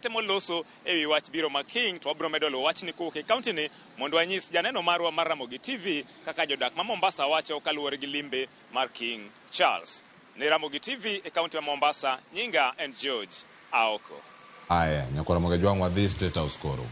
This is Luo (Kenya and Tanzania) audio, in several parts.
Temo loso e wi wach biro ma King to wabiro medo luwo wachni kowuok e kaunti ni mondo wanyis janeno marwa mar Ramogi TV kaka jodak ma Mombasa wacho kaluwore gi limbe mar King Charles. Ne Ramogi TV e kaunti ma Mombasa, nyinga en George Aoko. Aya, nyakwar Ramogi Ajwang' wadhi State House koro.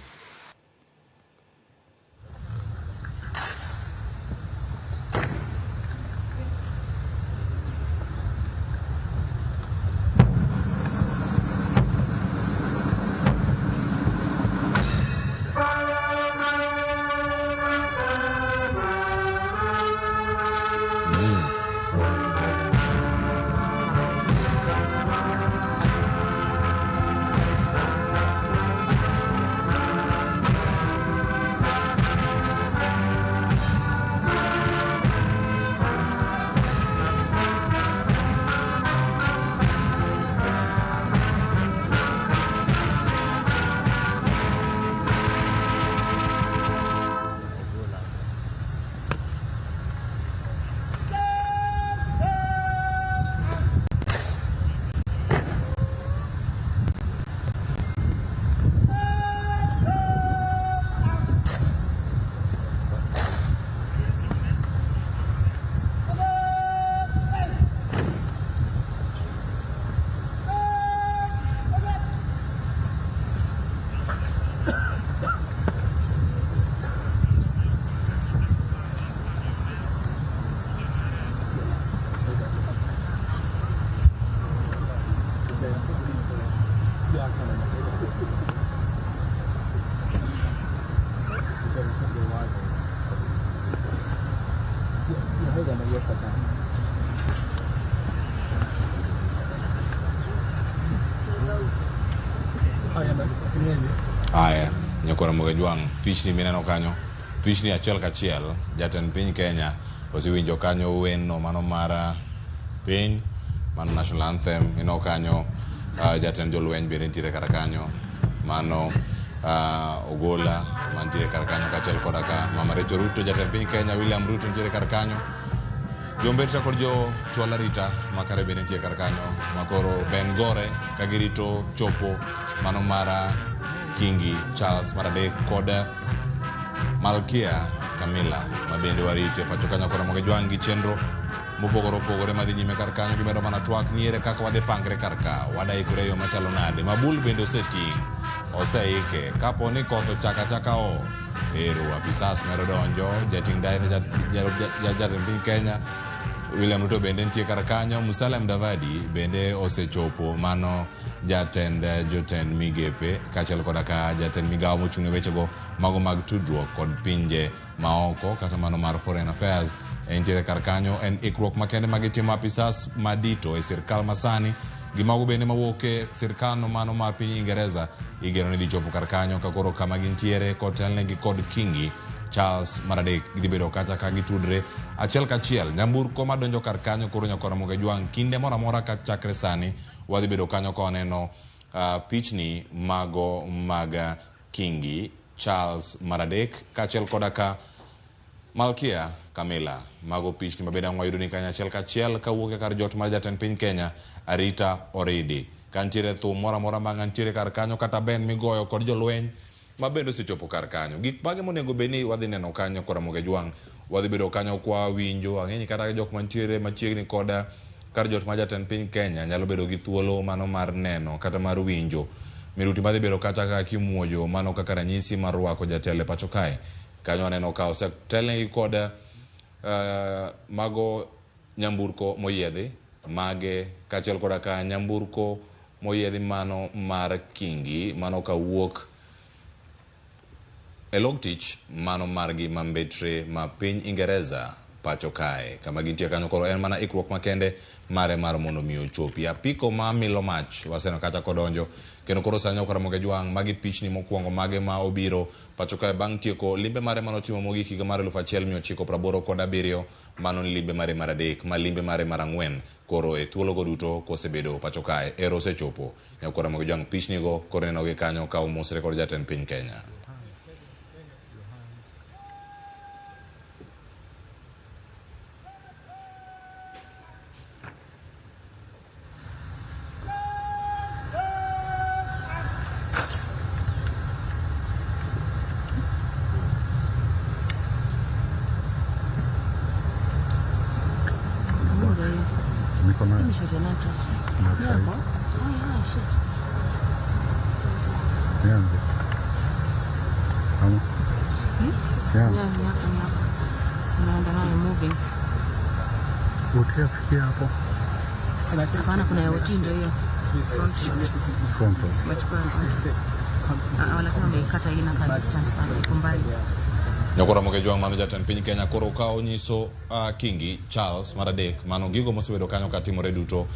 Aya, nyakwar Ramogi Ajwang', pichni mineno kanyo, pichni achiel kachiel, jatend piny Kenya osewinjo kanyo wenno mano mar piny, mano national anthem, ineno kanyo jatend jolweny bende nitiere kar kanyo, mano Ogola mantiere kar kanyo kaachiel koda ka Mama Rachel Ruto, jatend piny Kenya William Ruto nitiere kar kanyo, Jombetri kod jo chwal arita makare bende nitie kar kanyo makoro Ben Gore ka girito chopo mano mara Kingi Charles mar adek kod Malkia Camilla ma bende warito e pacho kanyo kod Ramogi Jwang' gi chenro mopogore opogore madhi nyime kar kanyo gimedo mana twak ni ere kaka wadhi pangre kar ka wadaikore e yo machalo nade mabul bende oseting' oseike kapo ni koth ochako achaka o ero apisas medo donjo jating' daye ne jatend piny Kenya William Ruto bende nitie kar kanyo Musalia Mudavadi bende osechopo mano jatend jotend migepe kaachiel koda ka jatend migawo mochung' ne wechego mago mag tudruok kod pinje maoko kata mano mar foreign affairs entiere kar kanyo en ikruok makende ma gitimo apisas madito e sirkal masani gi mago bende mawuok e sirkal no mano mar piny Ingereza igeno ni dhi chopo kar kanyo ka koro kama gintiere kotelnegi kod Kingi Charles mar adek gidhi bedo kacha ka gitudre achiel kachiel nyamburko madonjo kar kanyo koro nyakwar Ramogi Ajwang' kinde moro amora ka chakre sani wadhi bedo kanyo ka waneno pichni mago mag Kingi Charles mar adek kaachiel koda ka Malkia Camilla. Mago pichni mabende ang' wayudo ni kanyo achiel kachiel kawuok e kar jot mar jatend piny Kenya Arita Oridi. Ka nitiere thum moro amora ma nitiere kar kanyo kata ben migoyo kod jolweny ma bende osechopo kar kanyo. Gik mage monego bed ni wadhi neno kanyo kod Ramogi Ajwang'? Wadhi bedo kanyo kwa winjo ang'e ni kata jok mantiere machiegni koda kar jot mar jatend piny Kenya nyalo bedo gi thuolo mano mar neno kata mar winjo miruti madhi bedo kata ka kimuojo mano kaka ranyisi mar rwako jatelo e pacho kae. Kanyo aneno ka osetelnegi kod mago nyamburko moyiedhi mage kaachiel koda ka nyamburko moyiedhi mano mar Kingi mano kawuok e log tich mano margi ma mbetre ma piny Ingereza pacho kae kama gintie kanyo koro en mana ikruok makende mare mar mondo mi ochopi. Apiko ma milo mach waseneno kata kodonjo kendo koro sani ok Ramogi Ajwang' magi pichni mokwongo mage ma obiro pacho kae bang' tieko limbe mare manotimo mogik higa mar 1987 mano ni limbe mare mar adek ma limbe mare mar ang'wen koro e thuologo duto kosebedo pacho kae ero osechopo nyakwar Ramogi Ajwang' pichni go koro inenogi kanyo ka omosre kod jatend piny Kenya. Hii nayo. ni shot ya nani sasa? Na Ni yako? Oh yeah, shit. Yangu. Ama? Yangu. Yeah, ni yako, ni yako. Unaenda nayo moving. Utafikia hapo Hapana, kuna ya OT ndio hiyo. Front shot. frontal. Wachukua ya front. Ah, lakini wameikata hii inakaa distance sana, iko mbali. Nyakwa Ramogi Ajwang' mano jatend piny Kenya koro ka onyiso Kingi Charles mar adek mano gigo mosebedo kanyo katimore duto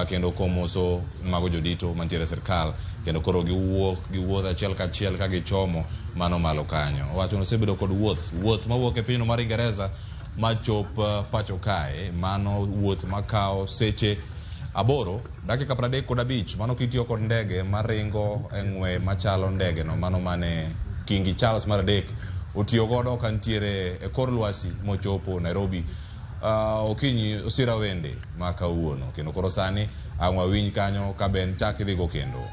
kendo komoso mago jodito mantiere e sirkal kendo koro giwuok giwuotho achiel kachiel ka gichomo mano malo kanyo. Owacho ni osebedo kod wuoth wuoth mawuok e pinyno mar Ingereza machop pacho kae mano wuoth makawo seche 8 dakika 35 mano kitiyo kod ndege maringo e ng'we machalo ndege no mano mane Kingi Charles mar adek otiyo godo ka ntiere e kor lwasi mochopo Nairobi okinyi osira wende ma kawuono kendo koro sani ang' wawinj kanyo ka ben chak idhigo kendo.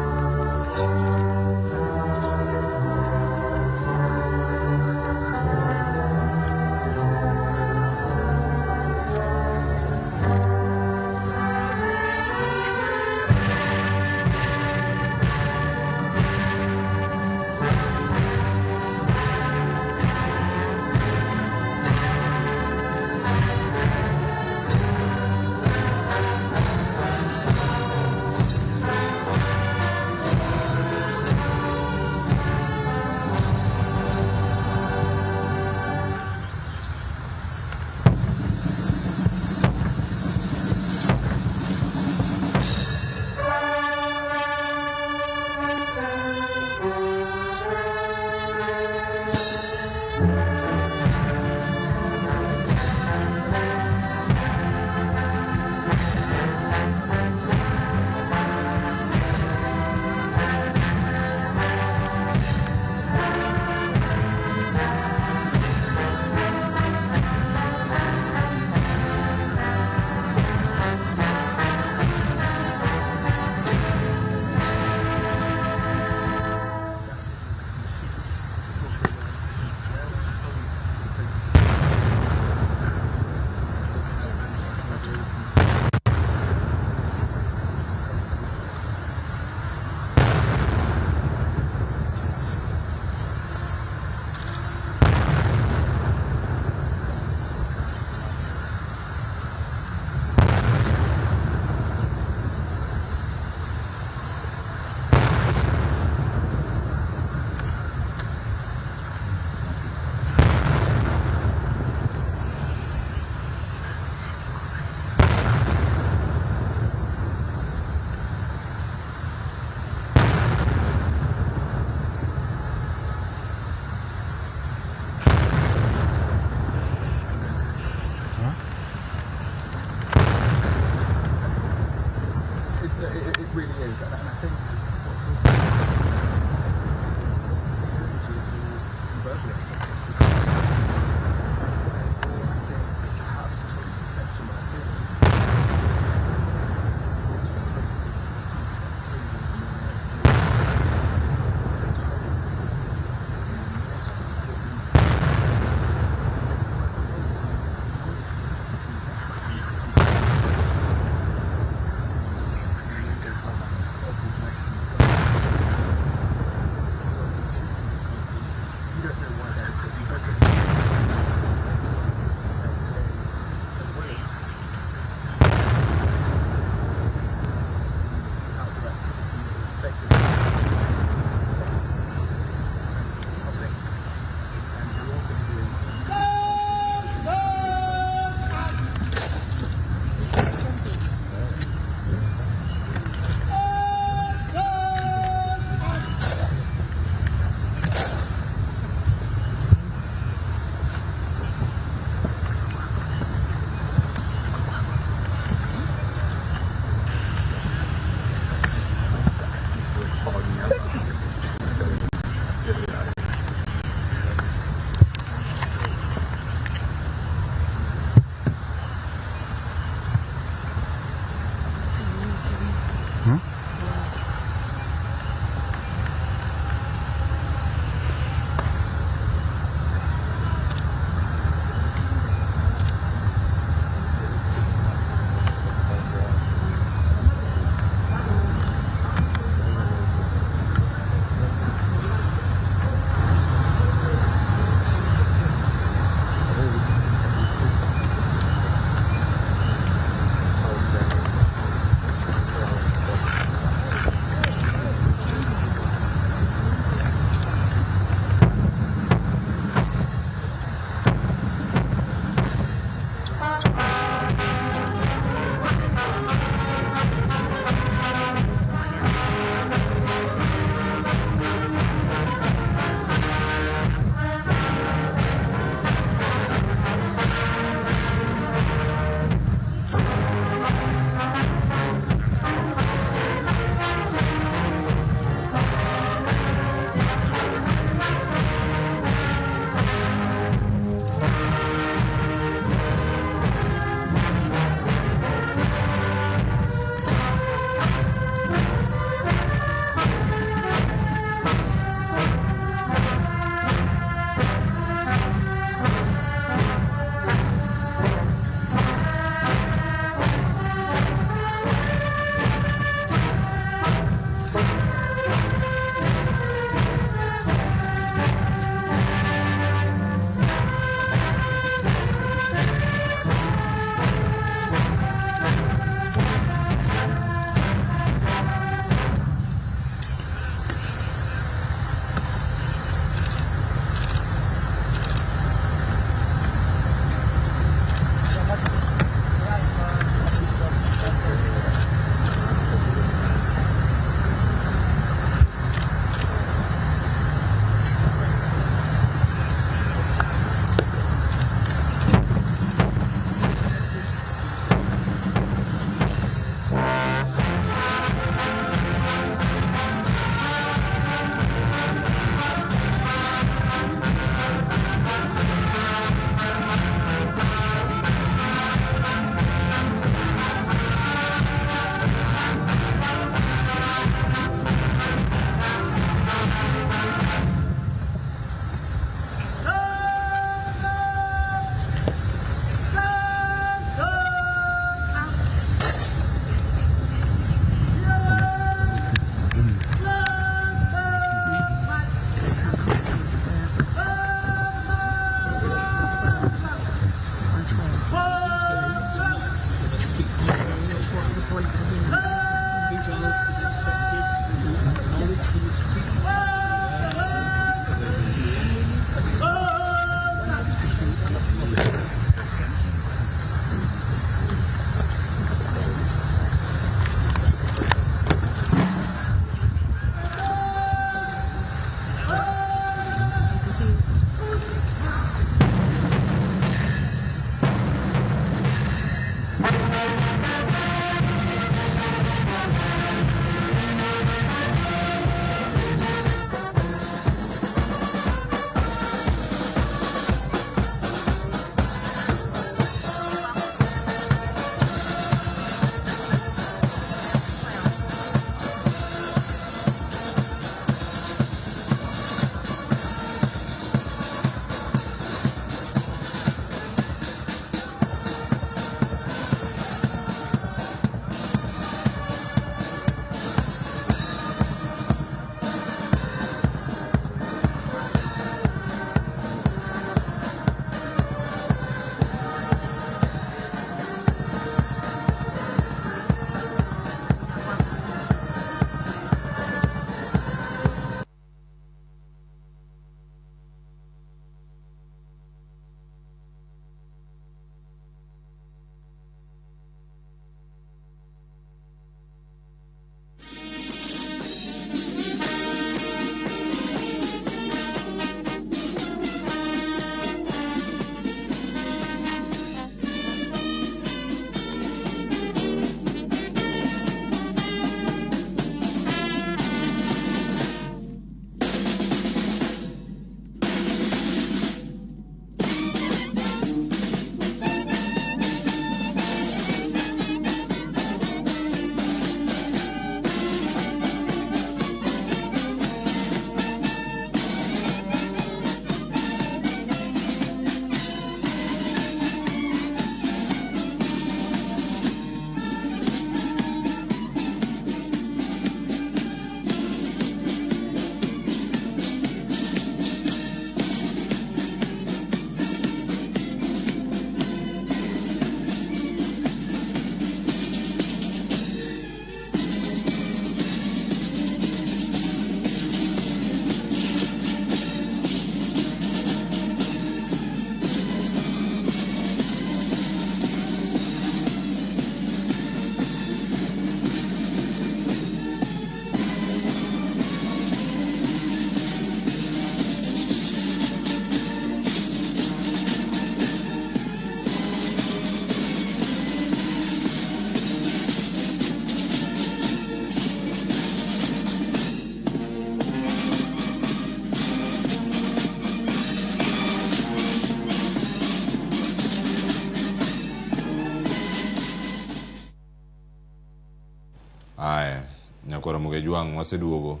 Aya, Nyakwar Ramogi Ajwang' waseduogo.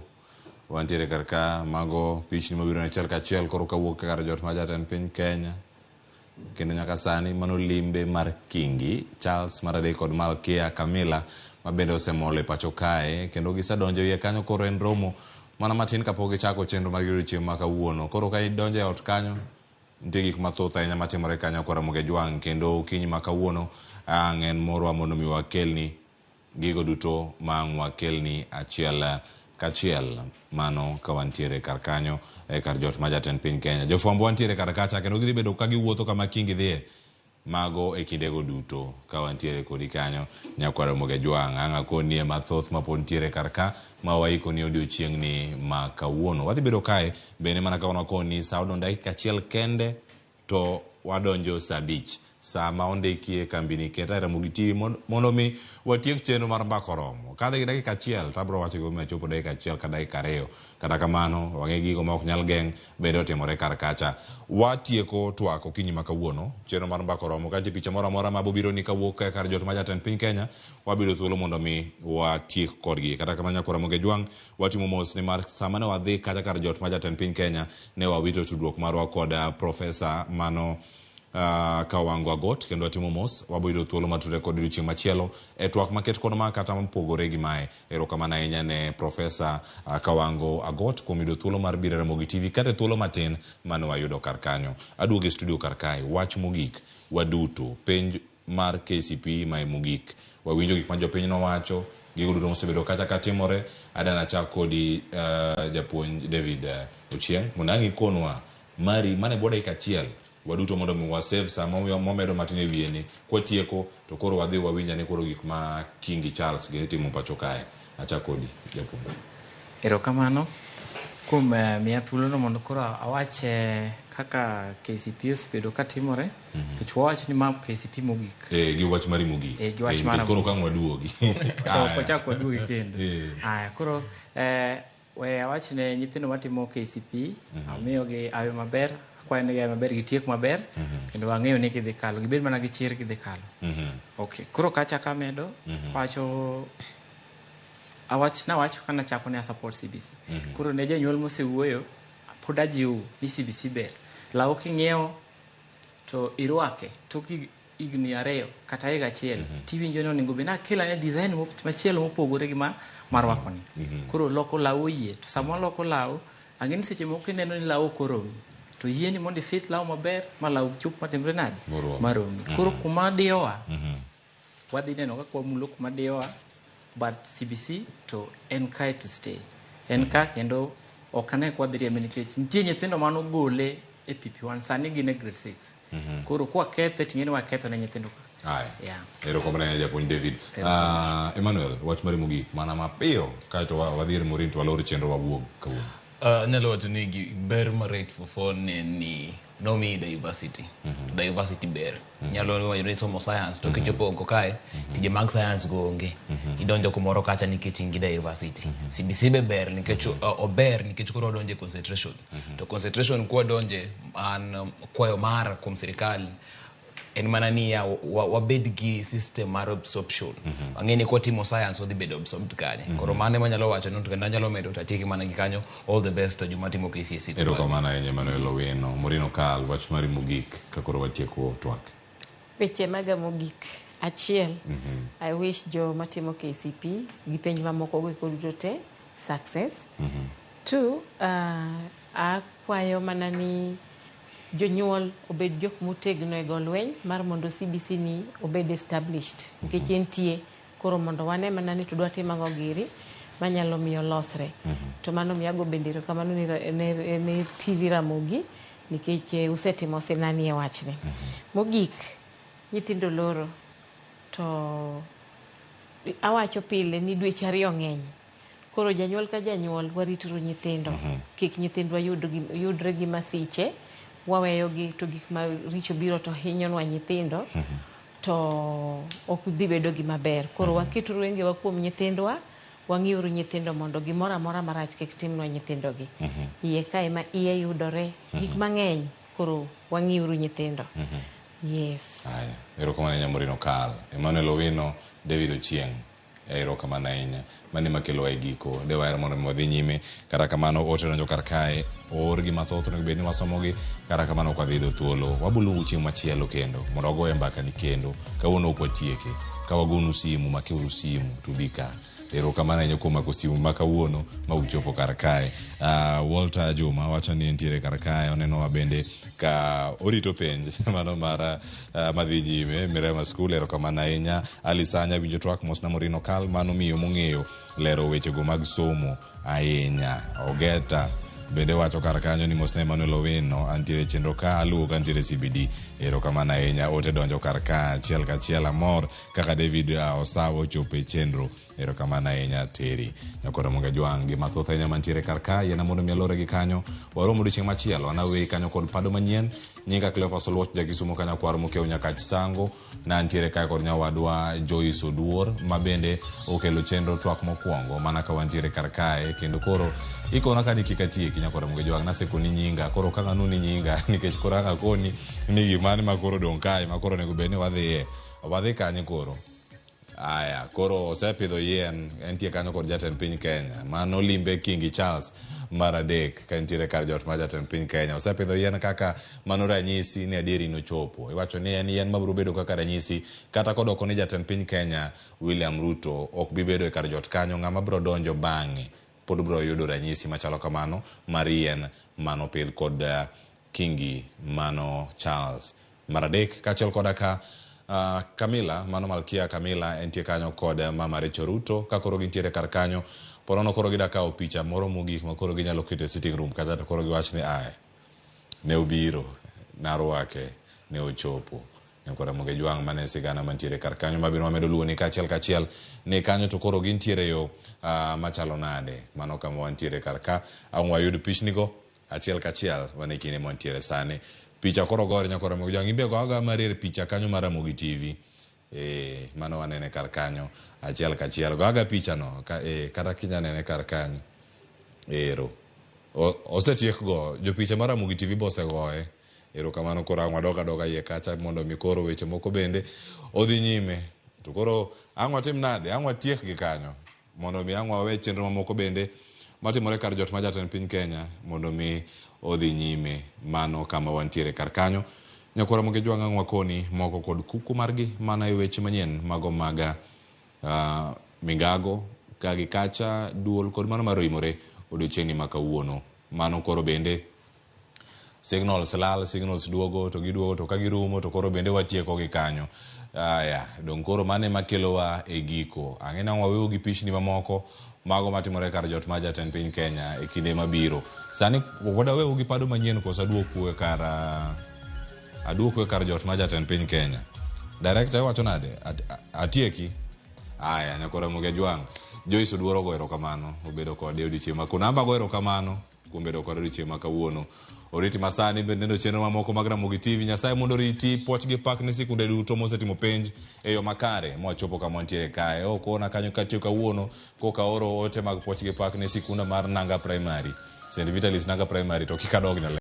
Wantiere kar ka mago pichni mabiro achiel kachiel koro kawuok kar jot ma jatend piny Kenya. Kendo nyaka sani mano limbe mar Kingi Charles mar adek kod Malkia Camilla ma bende osemol e pacho kae kendo gisedonjo iye kanyo koro en romo mana matin kapok gichako chenro mar odiochieng' ma kawuono. Koro ka idonjo e ot kanyo nitie gik mathoth ahinya matimore kanyo kora Ramogi Ajwang' kendo okinyi ma kawuono ang' en morwa mondo mi wakelni gigo duto ma ang' wakelni achiel kachiel mano ka wantiere kar kanyo e kar jot ma jatend piny Kenya. Jofwambo wantiere kar kacha kendo gidhi bedo ka giwuotho kama Kingi dhiye mago e kindego duto ka wantiere kodi kanyo Nyakwar Ramogi Ajwang' ang' akonie mathoth mapod ntiere kar ka ma waikoni odiochieng'ni ma kawuono. Wadhi bedo kae bende mana ka wakoni sa odong' dakika achiel kende to wadonjo sa abich sa ma ondikie kambini keta e Ramogi TV mondo mi watiek chenro mar mbaka oromo. Kadhi gi dakika achiel to abiro wacho gimomiyo achopo dakika achiel ka dakika ariyo. Kata kamano wang'e gigo ma ok nyal geng' bende otimore kar kacha. Watieko twak okinyi ma kawuono chenro mar mbaka oromo. Ka nitie picha moro amora ma bobiro ni kawuok kar jot ma jatend piny Kenya wabiro thuolo mondo mi watiek kodgi. Kata kamano Nyakwar Ramogi Ajwang' watimo mos nimar sama ne wadhi kacha kar jot ma jatend piny Kenya ne wawito tudruok marwa kod profesa mano Kawango Agot kendo watimo mos wabiro thuolo matudre kod odiochieng' machielo e twak maket kod ma kata mopogore gi mae. Erokamano ahinya ne Profesa Kawango Agot kuom yudo thuolo mar biro e Ramogi TV kata e thuolo matin mane wayudo kar kanyo. Aduogo e studio kar kae, wach mogik waduto penj mar KCPE mae mogik. Wawinjo gik ma jopiny nowacho, gigo duto mosebedo kacha katimore. Adana chak kodi japuonj David Ochieng' mondo ang' ikonwa mari mane bwo dakika achiel waduto mondo mi wasave sa momedo matin e wiye ni kwatieko to koro wadhi wawinj ane koro gik ma Kingi Charles gini timo pacho kae. Achak kodi japuonj. Erokamano kuom miya thuolono mondo koro awach kaka KCPE osebedo katimore. Nikech wawach ni ma KCPE mogik. Gi wach mari mogik. Gi wach mara koro kang' waduogi. Ok wachak waduogi kendo. Aya, koro we awach ne nyithindo matimo KCPE, amiyogi awe maber, akwayo negi awe maber, gitiek maber, kendo ang'eyo ni gidhi kalo, gibed mana gi chir gidhi kalo. Okay, koro kachako amedo, wacho awach nawacho kana chako ne support CBC. Koro ne jonyuol mosewuoyo, pod ajiwu ni CBC ber. Law king'iewo to irwake tok higni ariyo kata higa achiel tiwinjo ni onego bed ni akel ane design machielo mopogore gi ma marwakoni. Koro loko law oyie to sama waloko law ang'e ni seche moko ineno ni law ok oromi to yieni mondo ifit law maber ma law chop matimre nade maromi. Koro kuma diyowa wadhi neno kaka wamulo kuma diyowa but CBC to en kae to stay. En ka kendo ok ane ka wadhi riembe nikech nitie nyithindo manogole e PP1 sani gin e grade 6. Koro kwakethe ting'e ni waketho ne nyithindo ka. Aya. Yeah. Erokamano ahinya japuonj David. Emmanuel, wach mari mogik mana mapiyo kaeto wadhi ir Maureen to walor chenro wawuog kawuono. Anyalo wacho ni ber mar 844 ne ni nomiyi diversity. Diversity ber. Nyalo wacho ni somo science to kichopo oko kae tije mag science go onge. Idonjo kumoro kacha nikech in gi diversity. CBC be ber nikech ober nikech koro wadonje concentration. To concentration kwadonje an kwayo mara kuom sirikal en mana ni ya wabed gi system mar absorption. Ang'e ni kwatimo science wadhi bedo absorbed kanye. Koro mano ema anyalo wacho no to kendo anyalo medo to atieki mana gi kanyo. All the best to joma timo KCSE. Erokamano ahinya Emmanuel Owino. Maureen Okal, wach mari mogik ka koro watieko twak. Weche maga mogik achiel. I wish jo matimo KCPE gi penj mamoko go duto te success. Two, akwayo mana ni jonyuol obed jok motegno e go lweny mar mondo CBC ni obed established nikech entie koro mondo wane mana ni to dwa timo ang'o giri manyalo miyo losre. To mano miyo ago bende erokamano ne TV Ramogi nikech usetimo sinani e wachni. Mogik, nyithindo loro to awacho pile ni dweche ariyo ng'eny. Koro janyuol ka janyuol warituru nyithindo. Kik nyithindwa yudre gi masiche, waweyogi to gik maricho biro to hinyonwa nyithindo to ok dhi bedo gima ber. Koro waketuru wengewa kuom nyithindwa, wang'iuru nyithindo mondo gimoro amora marach kik timnwa nyithindogi. Iye kae ma iye yudore, gik mang'eny, koro wang'iuru nyithindo. Yes. Aya, erokamano ahinya Maureen Okal. Emmanuel Owino, David Ochieng'. Erokamano ahinya. Mano ema kelowa e giko. De wahero mondo mi wadhi nyime. Kata kamano ote donjo kar kae. Oorgi mathoth onego bed ni wasomogi. Kata kamano ok wadhi yudo thuolo. Waboluongu chieng' machielo kendo mondo wagoye mbaka ni kendo. Kawuono ok watieke. Ka wagonu simu, makeuru simu to ubi ka. Erokamano ahinya kuom mako simu ma kawuono ma uchopo kar kae. Walter Juma wacho ni entiere kar kae. Onenowa bende ka orito penj mano mar madhi nyime Mirema School. Erokamano ahinya. Ali Sanya winjo twak mosna Morino Kal mano miyo mong'eyo lero wechego mag somo ahinya. Ogeta bende wacho kar kanyo ni mosna Emmanuel Owino antiere chenro ka aluwo ka antiere CBD. Erokamano ahinya. Ote donjo kar ka achiel kachiel. Amor kaka David Osawo ochopo e chenro. Erokamano ahinya Terry. Nyakoro Monga Jwang' gi mathoth ahinya mantiere kar ka. Yiena mondo mi alore gi kanyo. Warom odiochieng' machielo. An aweyi kanyo kod pado manyien. Nyinga Cleophas Oluoch ja Kisumo kanyo kwar mokiewo Nyakach Sango. Na antiere kae kod nyawadwa Joyce Oduor ma bende okelo chenro twak mokwongo mana ka wantiere kar kae kendo koro ikona ka ni kik atieki Nyakoro Monga Jwang' nasekoni nyinga koro ka ng'ano ni nyinga nikech koro ang' akoni ni gimane ma koro odong' kae ma koro onego bed ni wadhiye. Wadhi kanye koro? Aya, koro osepidho yien, entie kanyo kod jatend piny Kenya. Mano limbe Kingi Charles mar adek ka entiere kar jot mar jatend piny Kenya. Osepidho yien kaka mano ranyisi ni adieri nochopo. Iwacho ni en yien mabiro bedo kaka ranyisi kata kodoko ni jatend piny Kenya William Ruto ok bi bedo e kar jot kanyo, ng'ama biro donjo bang'e pod biro yudo ranyisi machalo kamano mar yien manopidh kod Kingi mano Charles mar adek kaachiel koda ka Camilla mano Malkia Camilla entie kanyo kod mama Rachel Ruto ka koro gintiere kar kanyo ponono koro gida kawo picha moro mogik ma koro ginyalo keto e sitting room kacha to koro giwach ni ae ne obiro narwake ne ochopo Nyakwar Ramogi Jwang' mane sigana mantiere kar kanyo mabiro wamedo luwo ni kaachiel kachiel ni kanyo to koro gintiere yo machalo nade mano kama wantiere kar ka ang' wayud pichnigo achiel kachiel mane kinde mantiere sani picha koro gore Nyakwar Ramogi Jwang' imbe go aga marier picha kanyo mar Ramogi TV mano wanene kar kanyo achiel kachiel go aga picha no ka, kata kinya nene kar kanyo ero osetiek go jopicha mar Ramogi TV bosegoye erokamano koro ang' wadog adoga iye kacha mondo mi koro weche moko bende odhi nyime to koro ang' watim nade ang' watiek gi kanyo mondo mi ang' wawe chenro mamoko bende matimore kar jot ma jatend piny Kenya mondo mi odhi nyime mano kama wantiere kar kanyo Nyakwar Ramogi Jwang' ang' wakoni moko kod kuku margi mana e weche manyien mago mag migago ka gi kacha duol kod mano mar oimore odiochieng'ni ma kawuono mano koro bende signals lal signals duogo to giduogo to ka girumo to koro bende watieko gi kanyo aya dong koro mano ema kelowa e giko ang'e ni waweyo gi pichni mamoko mago matimore kar jot mar jatend piny Kenya e kinde mabiro sani wadawewu gi pado manyien koso aduoku e kar aduoku e kar jot mar jatend piny Kenya director iwacho nade atieki aya Nyakwar Ramogi Ajwang' Joyce Oduor ogo erokamano obedo kode odiochieng' ma kawuono amba go erokamano kuom bedo kode odiochieng' ma kawuono oriti masani bende neno chenro mamoko mag Ramogi TV Nyasaye mondo oriti puoch gi pak ne sikunde duto mosetimo penj e yo makare mwachopo kama wantiere kae okona kanyo katiyo kawuono koka oro ote mag puoch gi pak ne sikunda mar Nanga Primary St Vitalis Nanga Primary to kik adog nyale